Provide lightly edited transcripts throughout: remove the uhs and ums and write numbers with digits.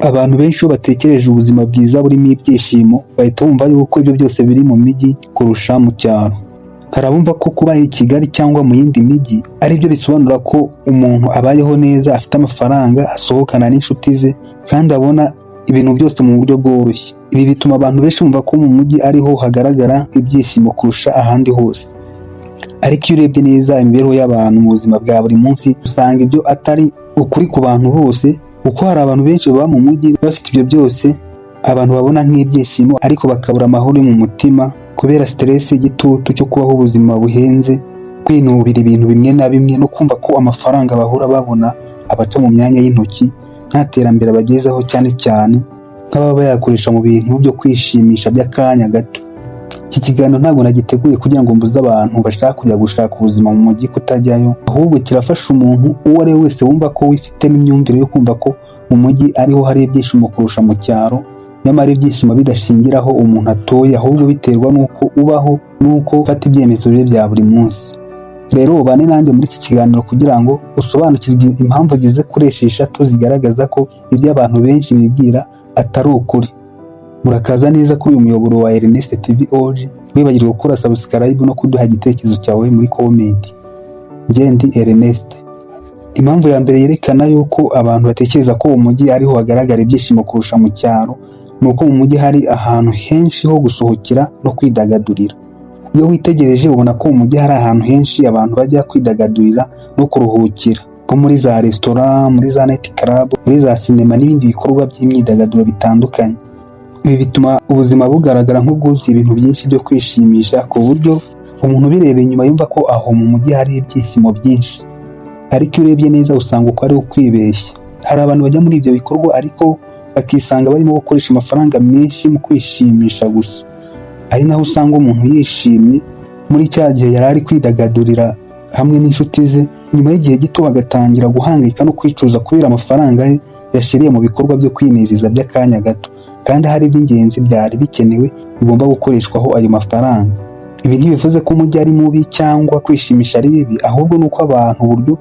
Abantu benshi iyo batekereje ubuzima bwiza burimo ibyishimo, bahita bumva yuko ibyo byose biri mu mijyi kurusha mu cyaro. Hari abumva ko kuba i Kigali cyangwa mu yindi mijyi ari byo bisobanura ko umuntu abayeho neza, afite amafaranga, asohokana n'inshuti ze kandi abona ibintu byose mu buryo bworoshye. Ibi bituma abantu benshi bumva ko mu mujyi ariho hagaragara ibyishimo kurusha ahandi hose. Ariko iyo urebye neza imibereho y'abantu mu buzima bwa buri munsi, usanga ibyo atari ukuri ku bantu bose, kuko hari abantu benshi baba mu mujyi bafite ibyo byose abantu babona nk'ibyishimo, ariko bakabura amahoro yo mu mutima kubera stress, igitutu cyo kubaho ubuzima buhenze, kwinubira ibintu bimwe na bimwe no kumva ko amafaranga bahora babona abaca mu myanya y'intoki, nta terambere abagezaho, cyane cyane nk'ababa bayakoresha mu bintu byo kwishimisha by'akanya gato. Iki kiganiro ntabwo nagiteguye kugira ngo mbuze abantu bashaka kujya gushaka ubuzima mu mujyi kutajyayo, ahubwo kirafasha umuntu uwo ari we wese wumva ko wifitemo imyumvire yo kumva ko mu mujyi ariho hari ibyishimo kurusha mu cyaro, nyamara ibyishimo bidashingira aho umuntu atuye, ahubwo biterwa n'uko ubaho n'uko ufata ibyemezo bye bya buri munsi. Rero ubane nanjye muri iki kiganiro kugira ngo usobanukirwe impamvu ageze kuri 6 zigaragaza ko ibyo abantu benshi bibwira atari ukuri. Murakaza neza kuri uyu muyoboro wa Ernest TV OG. Wibagirwe gukora subscribe no kuduha igitekerezo cyawe muri comment. Njye ndi Ernest. Impamvu ya mbere yerekana yuko abantu batekereza ko umujyi ariho hagaragara ibyishimo kurusha mu cyaro, ni uko mu mujyi hari ahantu henshi ho gusohokera no kwidagadurira. Iyo witegereje, ubona ko mu mujyi hari ahantu henshi abantu bajya kwidagadurira no kuruhukira, nko muri za resitora, muri za night club, muri za sinema n'ibindi bikorwa by'imyidagaduro bitandukanye. Ibi bituma ubuzima bugaragara nk'ubwuzuye ibintu byinshi byo kwishimisha, ku buryo umuntu ubirebeye inyuma yumva ko aho mu mujyi hari ibyishimo byinshi. Ariko iyo urebye neza, usanga uko ari ukwibeshya. Hari abantu bajya muri ibyo bikorwa ariko bakisanga barimo gukoresha amafaranga menshi mu kwishimisha gusa, ari naho usanga umuntu yishimye muri cya gihe yari ari kwidagadurira hamwe n'inshuti ze, nyuma y'igihe gito agatangira guhangayika no kwicuza kubera amafaranga ye yashiriye mu bikorwa byo kwinezeza by'akanya gato, kandi hari iby'ingenzi byari bikenewe bigomba gukoreshwaho ayo mafaranga. Ibi ntibivuze ko umujyi ari mubi cyangwa kwishimisha ari bibi, ahubwo ni uko abantu uburyo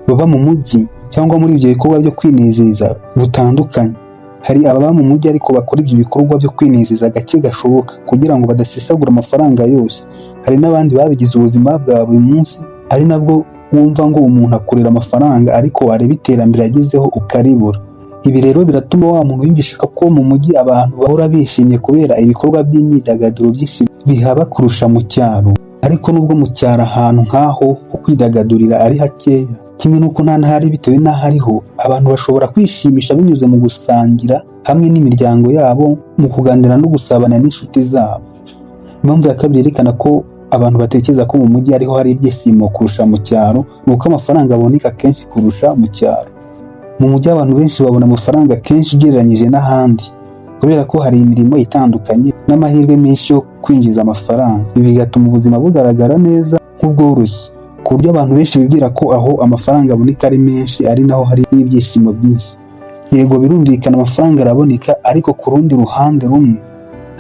baba mu mujyi cyangwa muri ibyo bikorwa byo kwinezeza butandukanye. Hari ababa mu mujyi ariko bakora ibyo bikorwa byo kwinezeza gake gashoboka kugira ngo badasesagura amafaranga yose. Hari n'abandi babigize ubuzima bwa buri munsi, ari nabwo wumva ngo umuntu akorera amafaranga, ariko wareba iterambere yagezeho ukaribura. Ibi rero biratuma wa muntu yumvisha ko mu mujyi abantu bahora bishimye kubera ibikorwa by'imyidagaduro byinshi bihaba kurusha mu cyaro. Ariko nubwo mu cyaro ahantu nk'aho ho kwidagadurira ari hakeya, kimwe n'uko nta n'ahari bitewe n'aho ariho, abantu bashobora kwishimisha binyuze mu gusangira hamwe n'imiryango yabo, mu kuganira no gusabana n'inshuti zabo. Impamvu ya kabiri yerekana ko abantu batekereza ko mu mujyi ariho hari ibyishimo kurusha mu cyaro, ni uko amafaranga aboneka kenshi kurusha mu cyaro. Mu mujyi abantu benshi babona amafaranga kenshi ugereranyije n'ahandi, kubera ko hari imirimo itandukanye n'amahirwe menshi yo kwinjiza amafaranga. Ibi bigatuma ubuzima bugaragara neza nk'ubworoshye, ku buryo abantu benshi bibwira ko aho amafaranga aboneka ari menshi ari naho hari n'ibyishimo byinshi. Yego, birumvikana, amafaranga araboneka, ariko ku rundi ruhande rumwe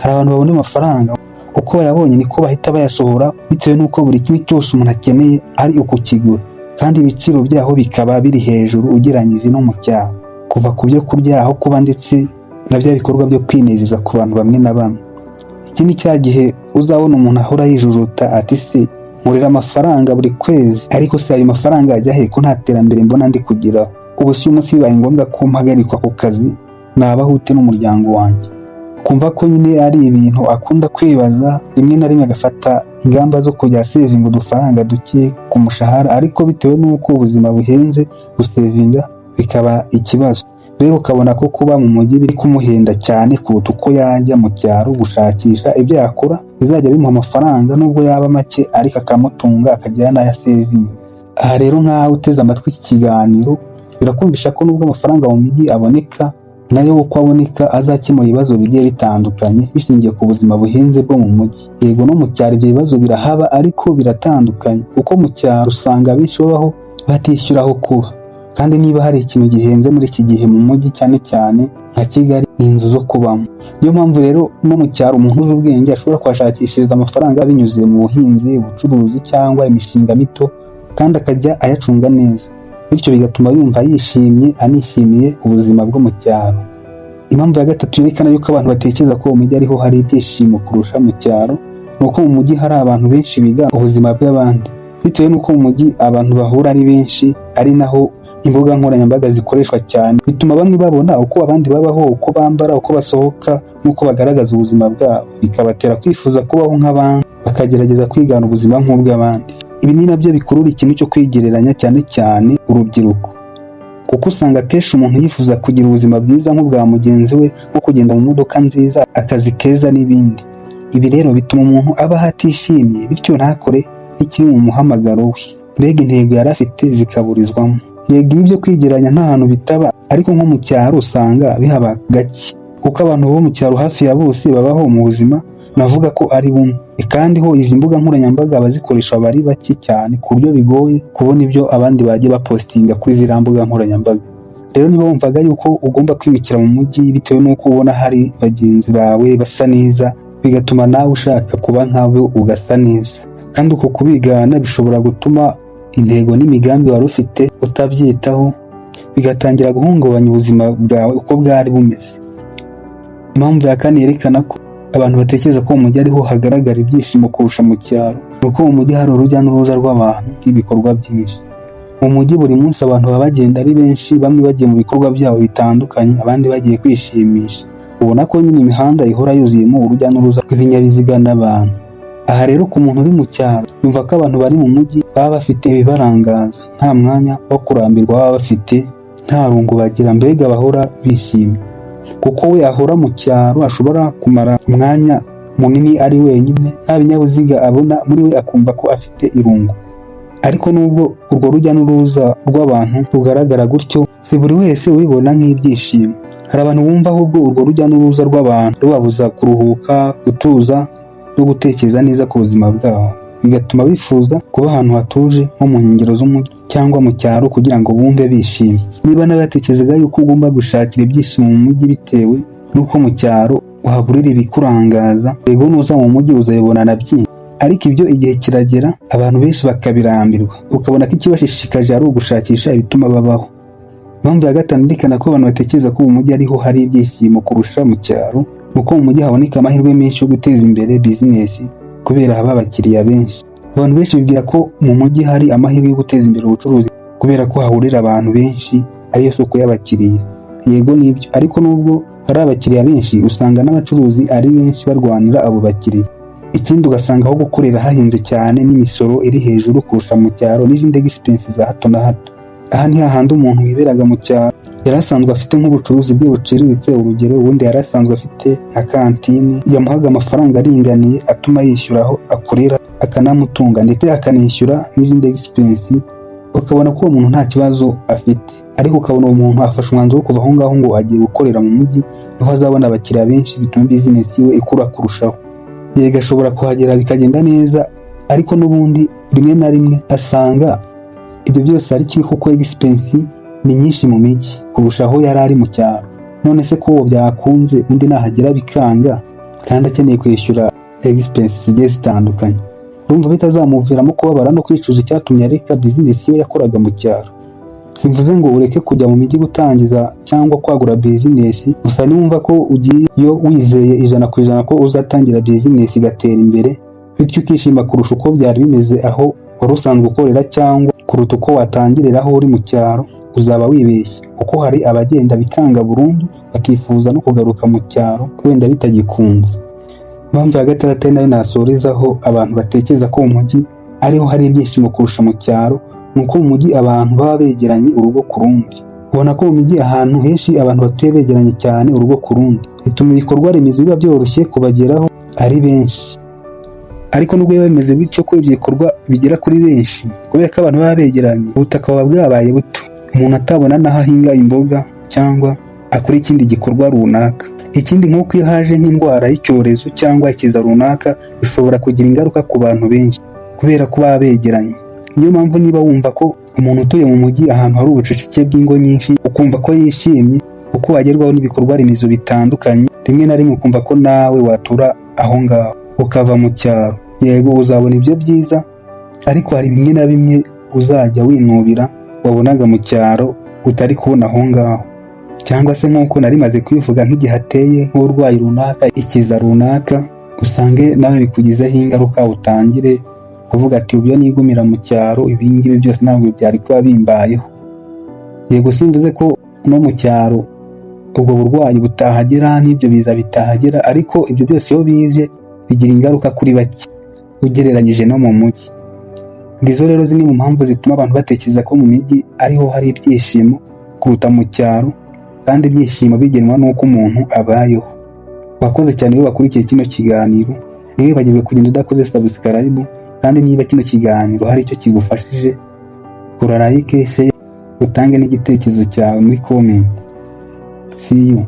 hari abantu babona amafaranga, uko bayabonye niko bahita bayasohora, bitewe n'uko buri kimwe cyose umuntu akeneye ari ukukigura, kandi ibiciro byaho bikaba biri hejuru ugereranyije no mu cyaro, kuva ku byo kurya, aho kuba, ndetse na bya bikorwa byo kwinezeza ku bantu bamwe na bamwe. Iki ni cya gihe uzabona umuntu ahora yijujuta ati: "Se nkorera amafaranga buri kwezi, ariko se ayo mafaranga ajya he ko nta terambere mbona ndi kugeraho? Ubu si umunsi bibaye ngombwa ko mpagarikwa ku kazi, nabaho ute n'umuryango wanjye?" Kumva ko nyine ari ibintu akunda kwibaza, rimwe na rimwe agafata ingamba zo kujya asevinga udufaranga duke ku mushahara, ariko bitewe n'uko ubuzima buhenze, gusevinga bikaba ikibazo. Mbega ukabona ko kuba mu mujyi biri kumuhenda cyane kuruta uko yajya mu cyaro gushakisha ibyo yakora bizajya bimuha amafaranga, nubwo yaba make, ariko akamutunga akagira n'ayo asevinga. Aha rero, nk'aho uteze amatwi iki kiganiro, birakumvisha ko nubwo amafaranga mu mijyi aboneka, nayo uko aboneka azakemura ibibazo bigiye bitandukanye bishingiye ku buzima buhenze bwo mu mujyi. Yego, no mu cyaro ibyo bibazo birahaba, ariko biratandukanye, kuko mu cyaro usanga abenshi babaho batishyura aho kuba, kandi niba hari ikintu gihenze muri iki gihe mu mujyi, cyane cyane nka Kigali, ni inzu zo kubamo. Niyo mpamvu rero no mu cyaro umuntu uzi ubwenge ashobora kuhashakishiriza amafaranga binyuze mu buhinzi, ubucuruzi cyangwa imishinga mito, kandi akajya ayacunga neza, bityo bigatuma yumva yishimye, anishimiye ubuzima bwo mu cyaro. Impamvu ya gatatu yerekana yuko abantu batekereza ko mu mujyi ariho hari ibyishimo kurusha mu cyaro, ni uko mu mujyi hari abantu benshi biga ubuzima bw'abandi. Bitewe n'uko mu mujyi abantu bahura ari benshi, ari naho imbuga nkoranyambaga zikoreshwa cyane, bituma bamwe babona uko abandi babaho, uko bambara, uko basohoka n'uko bagaragaza ubuzima bwabo, bikabatera kwifuza kubaho nk'abandi, bakagerageza kwigana ubuzima nk'ubw'abandi. Ibi ni nabyo bikurura ikintu cyo kwigereranya, cyane cyane urubyiruko, kuko usanga akenshi umuntu yifuza kugira ubuzima bwiza nk'ubwa mugenzi we, nko kugenda mu modoka nziza, akazi keza n'ibindi. Ibi rero bituma umuntu abaho atishimye, bityo ntakore n'ikiri mu muhamagaro we, mbega intego yari afite zikaburizwamo. Yego, ibi byo kwigereranya nta hantu bitaba, ariko nko mu cyaro usanga bihaba gake, kuko abantu bo mu cyaro hafi ya bose babaho mu buzima navuga ko ari bumwe, kandi ho izi mbuga nkoranyambaga abazikoresha baba ari bake cyane, ku buryo bigoye kubona ibyo abandi bagiye bapostinga kuri ziriya mbuga nkoranyambaga. Rero niba wumvaga yuko ugomba kwimukira mu mujyi bitewe n'uko ubona hari bagenzi bawe basa neza, bigatuma nawe ushaka kuba nkabo ugasa neza, kandi uko kubigana bishobora gutuma intego n'imigambi wari ufite utabyitaho, bigatangira guhungabanya ubuzima bwawe uko bwari bumeze. Impamvu ya kane yerekana ko abantu batekereza ko mu mujyi ariho hagaragara ibyishimo kurusha mu cyaro, ni uko mu mujyi hari urujya n'uruza rw'abantu n'ibikorwa byinshi. Mu mujyi buri munsi abantu baba bagenda ari benshi, bamwe bagiye mu bikorwa byabo bitandukanye, abandi bagiye kwishimisha. Ubona ko nyine imihanda ihora yuzuyemo urujya n'uruza rw'ibinyabiziga n'abantu. Aha rero, ku muntu uri mu cyaro, yumva ko abantu bari mu mujyi baba bafite ibibarangaza, nta mwanya wo kurambirwa baba bafite, nta rungu bagira, mbega bahora bishimye, kuko we ahora mu cyaro ashobora kumara umwanya munini ari wenyine, nta binyabiziga abona, muri we akumva ko afite irungu. Ariko nubwo urwo rujya n'uruza rw'abantu rugaragara gutyo, si buri wese ubibona nk'ibyishimo. Hari abantu bumva ahubwo urwo rujya n'uruza rw'abantu rubabuza kuruhuka, gutuza no gutekereza neza ku buzima bwabo, bigatuma bifuza kuba ahantu hatuje nko mu nkengero z'umujyi cyangwa mu cyaro kugira ngo bumve bishimye. Niba nawe yatekerezaga yuko ugomba gushakira ibyishimo mu mujyi bitewe n'uko mu cyaro uhaburira ibikurangaza, yego, nuza mu mujyi uzabibona na byinshi, ariko ibyo igihe kiragera abantu benshi bakabirambirwa, ukabona ko ikibashishikaje ari ugushakisha ibituma babaho. Impamvu ya gatanu yerekana ko abantu batekereza ko mu mujyi ariho hari ibyishimo kurusha mu cyaro, ni uko mu mujyi haboneka amahirwe menshi yo guteza imbere bizinesi kubera haba abakiriya benshi. Abantu benshi bibwira ko mu mujyi hari amahirwe yo guteza imbere ubucuruzi kubera ko hahurira abantu benshi, ariyo soko y'abakiriya. Yego, nibyo, ariko nubwo hari abakiriya benshi, usanga n'abacuruzi ari benshi barwanira abo bakiriya. Ikindi, ugasanga aho gukorera hahenze cyane n'imisoro iri hejuru kurusha mu cyaro n'izindi expenses za hato na hato. Aha ni hahandi umuntu wiberaga mu cyaro yari asanzwe afite nk'ubucuruzi bwe buciriritse, urugero ubundi yari asanzwe afite nka kantine yamuhaga amafaranga aringaniye atuma yishyura aho akorera, akanamutunga, ndetse akanishyura n'izindi expenses, ukabona ko uwo muntu nta kibazo afite. Ariko ukabona uwo muntu afashe umwanzuro wo kuva aho ngaho ngo agiye gukorera mu mujyi, niho azabona abakiriya benshi bituma bizinesi yiwe ikura kurushaho. Yego, ashobora kuhagera bikagenda neza, ariko n'ubundi rimwe na rimwe asanga ibyo byose ari kimwe, kuko expenses ni nyinshi mu mijyi kurusha aho yari ari mu cyaro. None se ko uwo byakunze, undi nahagera bikanga kandi akeneye kwishyura expenses zigiye zitandukanye, urumva bitazamuviramo kubabara no kwicuza icyatumye areka bizinesi ye yakoraga mu cyaro? Simvuze ngo ureke kujya mu mijyi gutangiza cyangwa kwagura bizinesi, gusa niwumva ko ugiyeyo wizeye 100% ko uzatangira bizinesi igatera imbere, bityo ukishima kurusha uko byari bimeze aho wari usanzwe ukorera cyangwa kuruta uko watangirira aho uri mu cyaro, uzaba wibeshye, kuko hari abagenda bikanga burundu, bakifuza no kugaruka mu cyaro wenda bitagikunze. Impamvu ya gatandatu, ari nayo nasorezaho, abantu batekereza ko mu mujyi ariho hari ibyishimo kurusha mu cyaro, ni uko mu mujyi abantu baba begeranye urugo ku rundi. Ubona ko mu mijyi ahantu henshi abantu batuye begeranye cyane urugo ku rundi, bituma ibikorwa remezo biba byoroshye kubageraho ari benshi. Ariko nubwo biba bimeze bityo, ko ibyo bikorwa bigera kuri benshi, kubera ko abantu baba begeranye, ubutaka buba bwabaye buto, umuntu atabona n'aho ahinga imboga cyangwa akora ikindi gikorwa runaka. Ikindi, nk'uko iyo haje nk'indwara y'icyorezo cyangwa ikiza runaka, bishobora kugira ingaruka ku bantu benshi kubera ko baba begeranye. Niyo mpamvu niba wumva ko umuntu utuye mu mujyi, ahantu hari ubucucike bw'ingo nyinshi, ukumva ko yishimye kuko wagerwaho n'ibikorwa remezo bitandukanye, rimwe na rimwe ukumva ko nawe watura aho ngaho ukava mu cyaro, yego, uzabona ibyo byiza, ariko hari bimwe na bimwe uzajya winubira wabonaga mu cyaro utari kubona aho ngaho, cyangwa se ukaba wabona ko hari ibyo Cyangwa se nk'uko nari maze kubivuga, nk'igihe hateye nk'uburwayi runaka, ikiza runaka, usange nawe bikugizeho ingaruka, utangire kuvuga ati: "Ubyo nigumira mu cyaro, ibi ngibi byose ntabwo byari kuba bimbayeho." Yego, simvuze ko no mu cyaro ubwo burwayi butahagera n'ibyo biza bitahagera, ariko ibyo byose iyo bije bigira ingaruka kuri bake ugereranyije no mu mujyi. Ngizo rero zimwe mu mpamvu zituma abantu batekereza ko mu mijyi ariho hari ibyishimo kuruta mu cyaro, kandi ibyishimo bigenwa n'uko umuntu abayeho. Wakoze cyane iyo wakurikiye kino kiganiro. Ntiwibagirwe kugenda udakoze subscribe, kandi niba kino kiganiro hari icyo kigufashije, kora like, share, utange n'igitekerezo cyawe muri comment. See you.